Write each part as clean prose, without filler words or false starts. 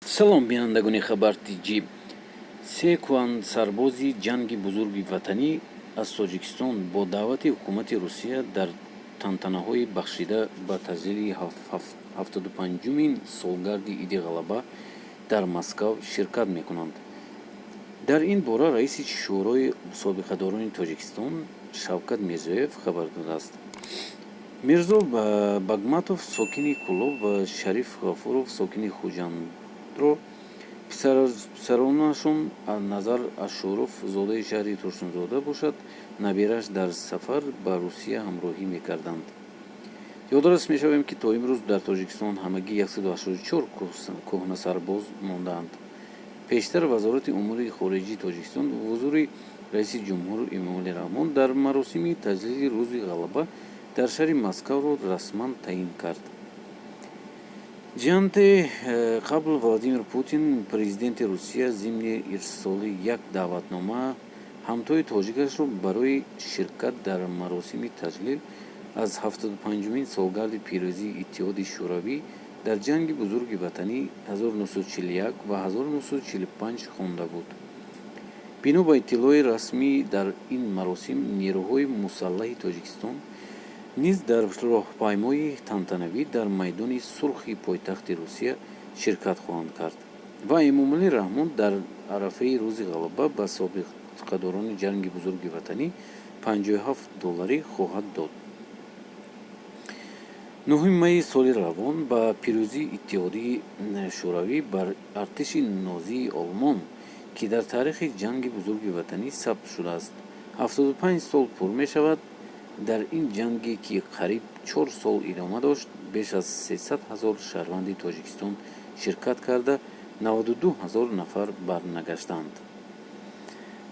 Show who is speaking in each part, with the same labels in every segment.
Speaker 1: Салом, бинандагони Хабар Тҷ. Се кӯҳансарбози Ҷанги Бузурги Ватанӣ аз Тоҷикистон бо даъвати ҳукумати Русия дар тантанаҳои бахшида ба таҷлили 75-умин солгарди Иди Ғалаба дар Москав ширкат мекунанд. Дар ин бора раиси Шӯрои собиқадорони Тоҷикистон Шавкат Мирзиёев хабар додааст. Мирзо Багматов, сокини Кӯлоб, ва Шариф Ғафуров, сокини Хуҷандро писаронашон Назар Ашуров, зодаи шаҳри Турсунзода бошад, набираш, дар сафар ба Русия ҳамроҳӣ мекарданд. Ёдрас мешавем, ки то имрӯз дар Тоҷикистон ҳамагӣ 184 кӯҳнасарбоз мондаанд. Пештар Вазорати умури хориҷии Тоҷикистон ҳузури раиси ҷумҳур Эмомалӣ Раҳмон дар маросими таҷлили Рӯзи Ғалаба дар шаҳри Москавро расман таъин кард. Чанде қабл Владимир Путин, президенти Русия, зимни ирсоли як даъватнома ҳамтои тоҷикашро барои ширкат дар маросими таҷлил аз 75-умин солгарди пирӯзии Иттиҳоди Шӯравӣ дар Ҷанги Бузурги Ватанӣ 1941 ва 1945 хонда буд. Бино ба иттилои расмӣ, дар ин маросим нерӯҳои мусаллаҳи Тоҷикистон низ дар роҳпаймоии тантанавӣ дар Майдони Сурхи пойтахти Русия ширкат хоҳанд кард ва Эмомалӣ Раҳмон дар арафаи Рӯзи Ғалаба ба собиқадорони Ҷанги Бузурги Ватанӣ 57 долларӣ хоҳад дод. 9 майи соли равон ба пирӯзии Иттиҳоди Шӯравӣ бар артиши нозии Олмон, ки дар таърихи Ҷанги Бузурги Ватанӣ сабт шудааст, 75 сол пур мешавад. Дар ин ҷанге, ки қариб 4 сол идома дошт, беш аз 300 ҳазор шаҳрванди Тоҷикистон ширкат карда, 92 ҳазор нафар барнагаштанд.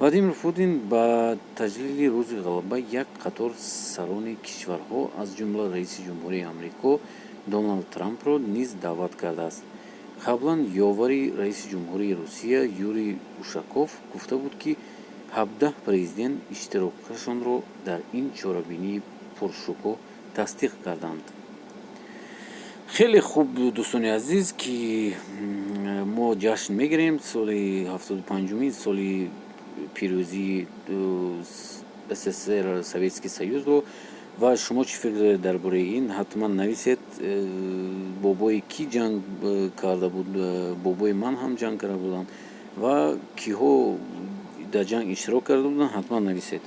Speaker 1: Владимир Путин ба таҷлили Рӯзи Ғалаба як қатор сарони кишварҳо, аз ҷумла раиси ҷумҳурии Амрико Доналд Трампро низ даъват кардааст. Қаблан ёвари раиси ҷумҳурии Русия Юрий Ушаков гуфта буд, ки 17 президент иштирокашонро дар ин чорабинии пуршукӯҳ тасдиқ карданд. Хеле хуб, дӯстони азиз, ки мо ҷашн мегирем соли 75-умин соли пирӯзии СССР, Советский Союзро. Ва шумо чӣ фикр доред дар бораи ин, ҳатман нависед. Бобои кӣ ҷанг карда буд? Бобои ман ҳам ҷанг карда буданд. Ва киҳо дар ҷанг иштирок карда буданд, ҳатман нависед.